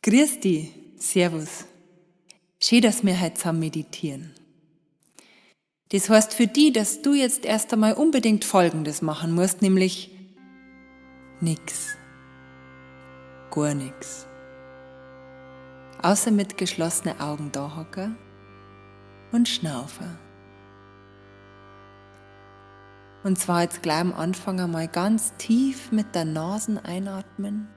Grüß di, Servus. Schön, dass wir heute zusammen meditieren. Das heißt für die, dass du jetzt erst einmal unbedingt Folgendes machen musst, nämlich nix. Gar nix. Außer mit geschlossenen Augen da hocken und schnaufen. Und zwar jetzt gleich am Anfang einmal ganz tief mit der Nase einatmen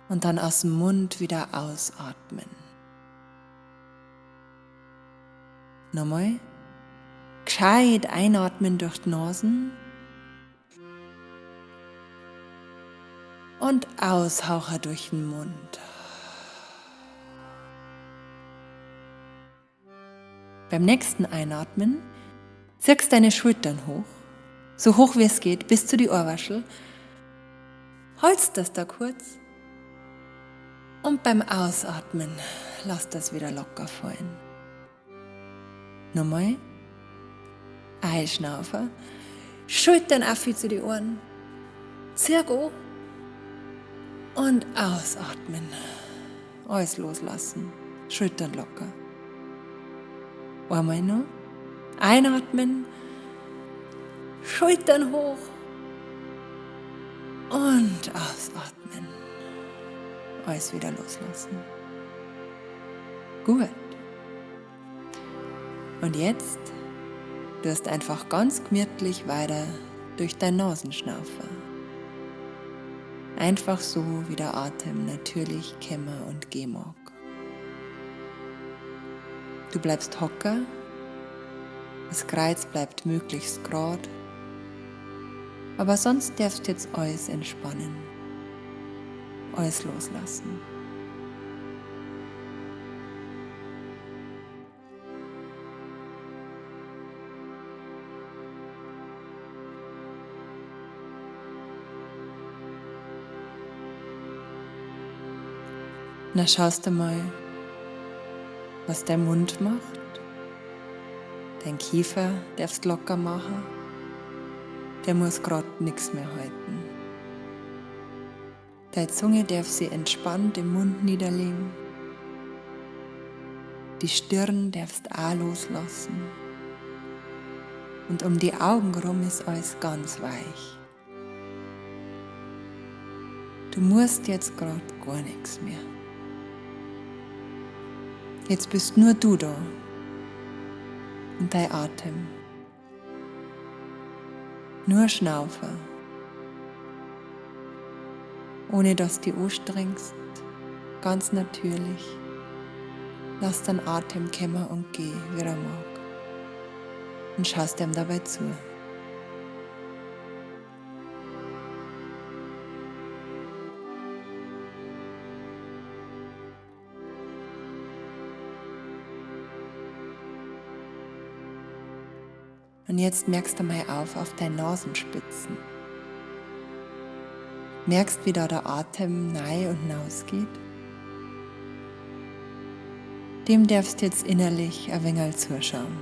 und dann aus dem Mund wieder ausatmen. Nochmal. Gescheit einatmen durch die Nasen und aushauchen durch den Mund. Beim nächsten Einatmen ziehst deine Schultern hoch, so hoch wie es geht, bis zu die Ohrwaschel. Holst das da kurz und beim Ausatmen lass das wieder locker fallen. Nochmal. Einschnaufen. Schultern auf zu die Ohren. Zirk an. Und ausatmen. Alles loslassen. Schultern locker. Einmal noch. Einatmen. Schultern hoch. Und ausatmen. Alles wieder loslassen. Gut. Und jetzt du einfach ganz gemütlich weiter durch dein Nasenschnaufer. Einfach so, wie der Atem natürlich kämmer und gehen mag. Du bleibst hocker, das Kreuz bleibt möglichst grad, aber sonst darfst du jetzt alles entspannen, alles loslassen. Na, schaust du mal, was dein Mund macht. Dein Kiefer darfst locker machen. Der muss grad nix mehr halten. Deine Zunge darf sie entspannt im Mund niederlegen. Die Stirn darfst auch loslassen. Und um die Augen rum ist alles ganz weich. Du musst jetzt grad gar nix mehr. Jetzt bist nur du da und dein Atem. Nur Schnaufer. Ohne dass du dich anstrengst, ganz natürlich. Lass deinen Atem kommen und geh, wie er mag. Und schaust ihm dabei zu. Und jetzt merkst du mal auf deine Nasenspitzen. Merkst, wie da der Atem rein und raus geht. Dem darfst du jetzt innerlich ein wenig zuschauen.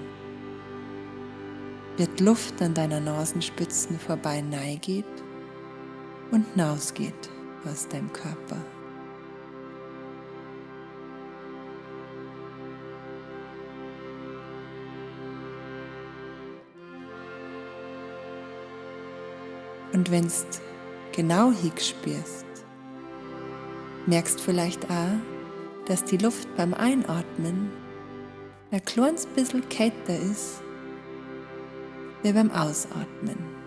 Wie die Luft an deiner Nasenspitzen vorbei geht und rausgeht aus deinem Körper. Und wenn's genau hinspürst, merkst vielleicht auch, dass die Luft beim Einatmen ein kleines bisschen kälter ist, wie beim Ausatmen.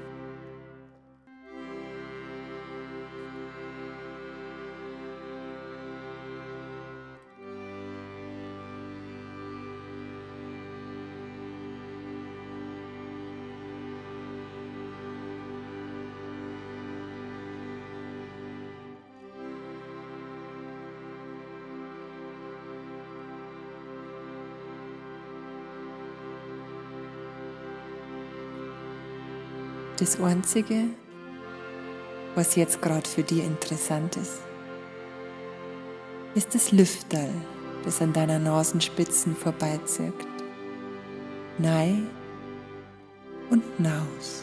Das Einzige, was jetzt grad für dich interessant ist, ist das Lüfterl, das an deiner Nasenspitzen vorbeizieht. Nei und naus.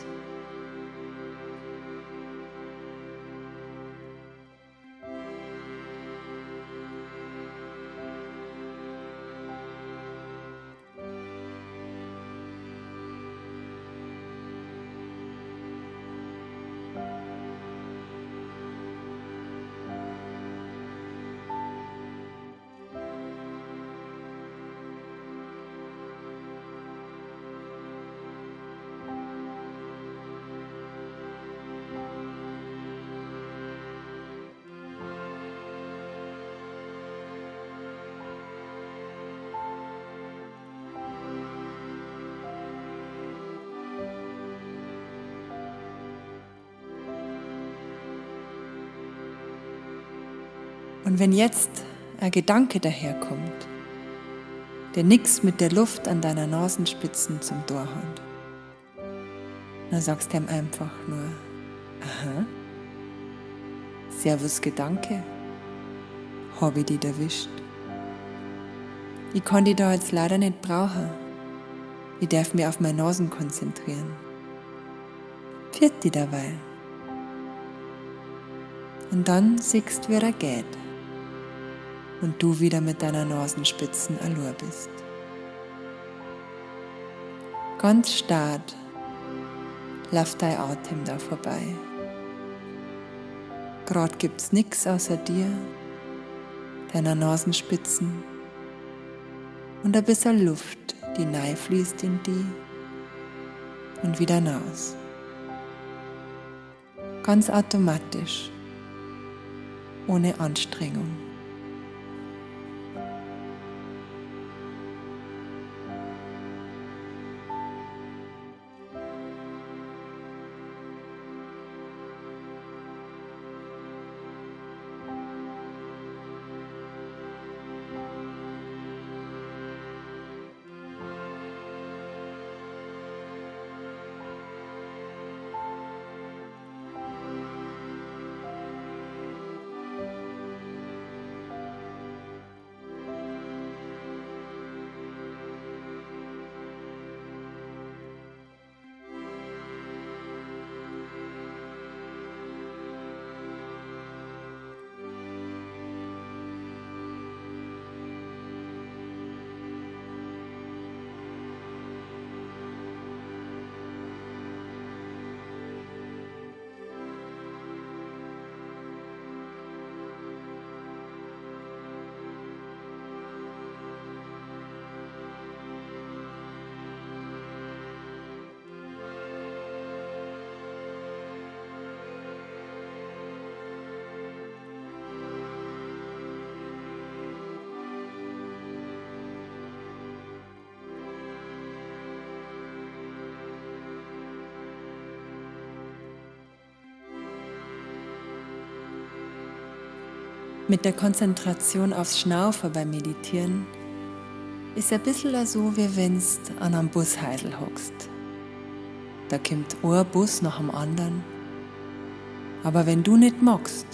Und wenn jetzt ein Gedanke daherkommt, der nix mit der Luft an deiner Nasenspitzen zum Tor hat, dann sagst du ihm einfach nur, aha, Servus Gedanke, hab ich dich erwischt. Ich kann dich da jetzt leider nicht brauchen. Ich darf mich auf meine Nasen konzentrieren. Pfiat dich derweil. Und dann siehst, wie er geht. Und du wieder mit deiner Nasenspitzen allein bist. Ganz stark läuft dein Atem da vorbei. Grad gibt's nix außer dir, deiner Nasenspitzen und ein bisschen Luft, die fließt in die und wieder raus. Ganz automatisch, ohne Anstrengung. Mit der Konzentration aufs Schnaufen beim Meditieren ist ein bisschen so, wie wenn's an einem Busheisel hockst. Da kommt ein Bus nach dem anderen. Aber wenn du nicht magst,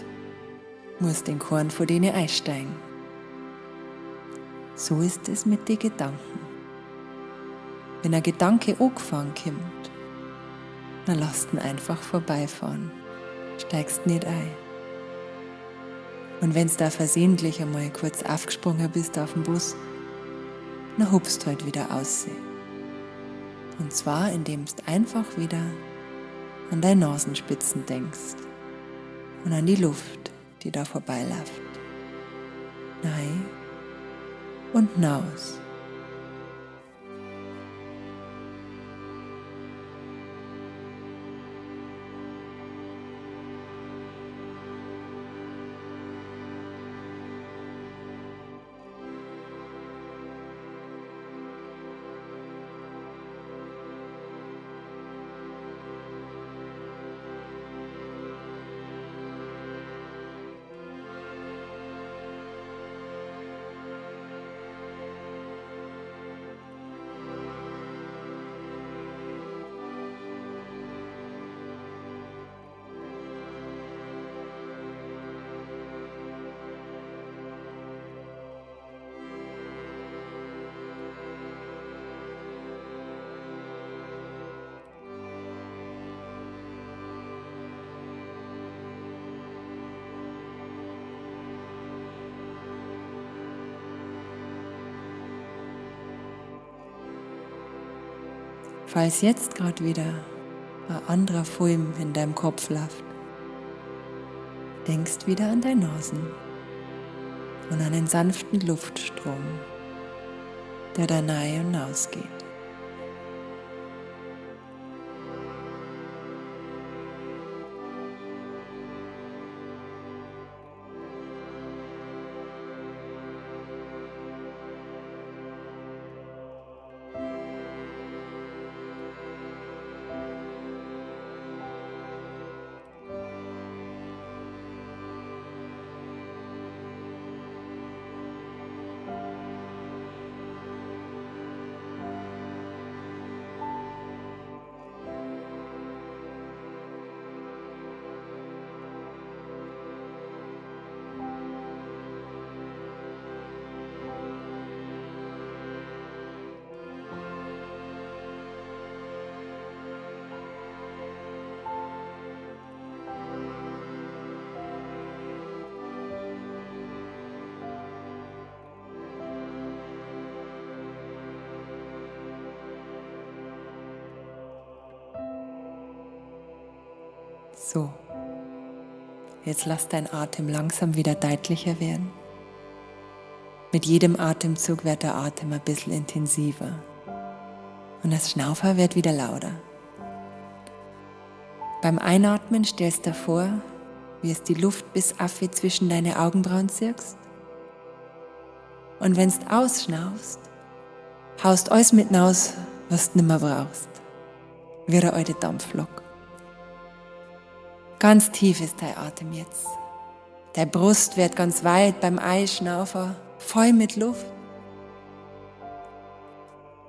musst den Korn vor denen einsteigen. So ist es mit den Gedanken. Wenn ein Gedanke angefahren kommt, dann lass ihn einfach vorbeifahren, steigst nicht ein. Und wenn's da versehentlich einmal kurz aufgesprungen bist auf dem Bus, dann hupst halt wieder aus. Und zwar, indem du einfach wieder an deine Nasenspitzen denkst und an die Luft, die da vorbeiläuft. Nein und naus. Falls jetzt grad wieder ein anderer Film in deinem Kopf läuft, denkst wieder an deine Nasen und an den sanften Luftstrom, der da rein und raus geht. So, jetzt lass dein Atem langsam wieder deutlicher werden. Mit jedem Atemzug wird der Atem ein bisschen intensiver. Und das Schnaufer wird wieder lauter. Beim Einatmen stellst du dir vor, wie es die Luft bis affi zwischen deine Augenbrauen zirkst. Und wenn's ausschnaufst, haust alles mit raus, was du nimmer brauchst. Wie eine alte Dampflok. Ganz tief ist dein Atem jetzt. Deine Brust wird ganz weit beim Einschnaufer, voll mit Luft.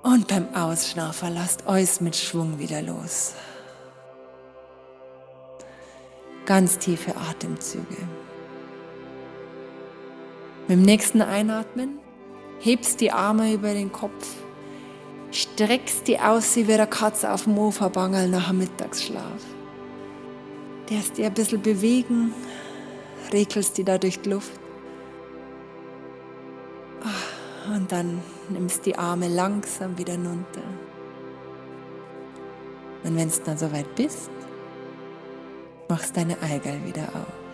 Und beim Ausschnaufer lasst alles mit Schwung wieder los. Ganz tiefe Atemzüge. Mit dem nächsten Einatmen hebst die Arme über den Kopf, streckst die aus wie eine Katze auf dem Mofa-Bangerl nach dem Mittagsschlaf. Darfst dich ein bisschen bewegen, regelst die da durch die Luft. Und dann nimmst die Arme langsam wieder runter. Und wenn's dann soweit bist, machst deine Eigeln wieder auf.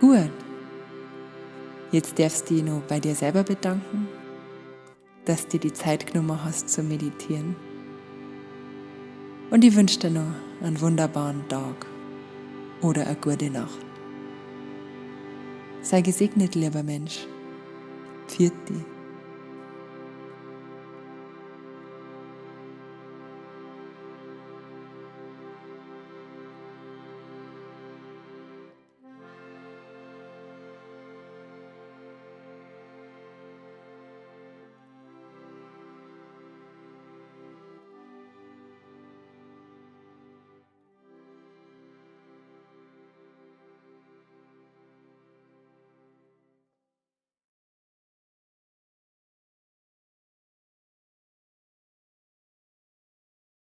Gut. Jetzt darfst du dich noch bei dir selber bedanken, dass du dir die Zeit genommen hast zu meditieren. Und ich wünsche dir noch einen wunderbaren Tag oder eine gute Nacht. Sei gesegnet, lieber Mensch. Pfiat di.